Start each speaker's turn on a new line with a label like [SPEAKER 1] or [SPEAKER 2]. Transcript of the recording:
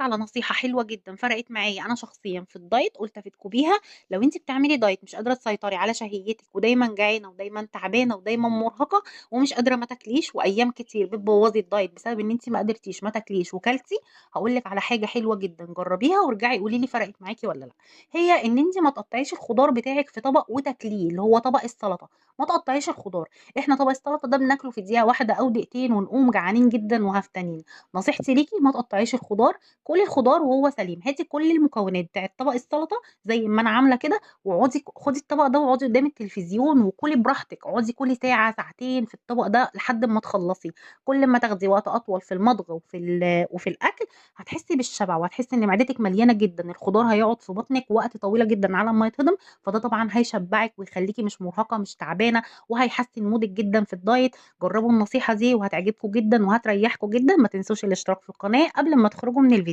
[SPEAKER 1] على نصيحة حلوة جدًا فرقت معايا أنا شخصيًا في ال diet، قُلت أفيدكم بيها. لو أنتِ بتعملي diet مش قادرة تسيطري على شهيتِك ودايمًا جعانة ودايمًا تعبانة ودايمًا مرهقة ومش قادرة ما تاكليش، وأيام كتير بتبوظي ال diet بسبب إن أنتِ ما قدرتيش ما تاكليش وكلتِ، هاقول لِك على حاجة حلوة جدًا جربيها وارجعي قولي لي فرقت معاكِ والّا لأ. هي إن أنتِ ما تقطعيش الخضار بتاعِك في طبق وتاكليه، اللي هو طبق السلطة، ما تقطعيش الخضار. إحنا طبق السلطة ده بناكله في دقيقة واحدة أو دقيقتين ونقوم جعانين جدًا وهفتانين. نصيحتي ليكِ ما تقطعيش الخضار، كلي الخضار وهو سليم، هاتي كل المكونات بتاعة طبق السلطة زي ما أنا عاملة كده، واقعدي خدي الطبق ده واقعدي قدام التلفزيون وكلي براحتك، اقعدي كلي ساعة ساعتين في الطبق ده لحد ما تخلصي. كل ما تاخدي وقت أطول في المضغ وفي الأكل هتحسي بالشبع، وهتحسي إن معدتك مليانة جدًا، الخضار هيقعد في بطنك وقت طويلة جدًا على ما يتهضم، فده طبعًا هيشبعِك ويخليكِ مش مرهقة مش تعبانة، وهيحسن مودِك جدًا في ال diet. جربوا النصيحة دي وهتعجبكم جدًا وهتريحكم جدًا. ما تنسوش الاشتراك في القناة قبل ما تخرجوا من الفيديو.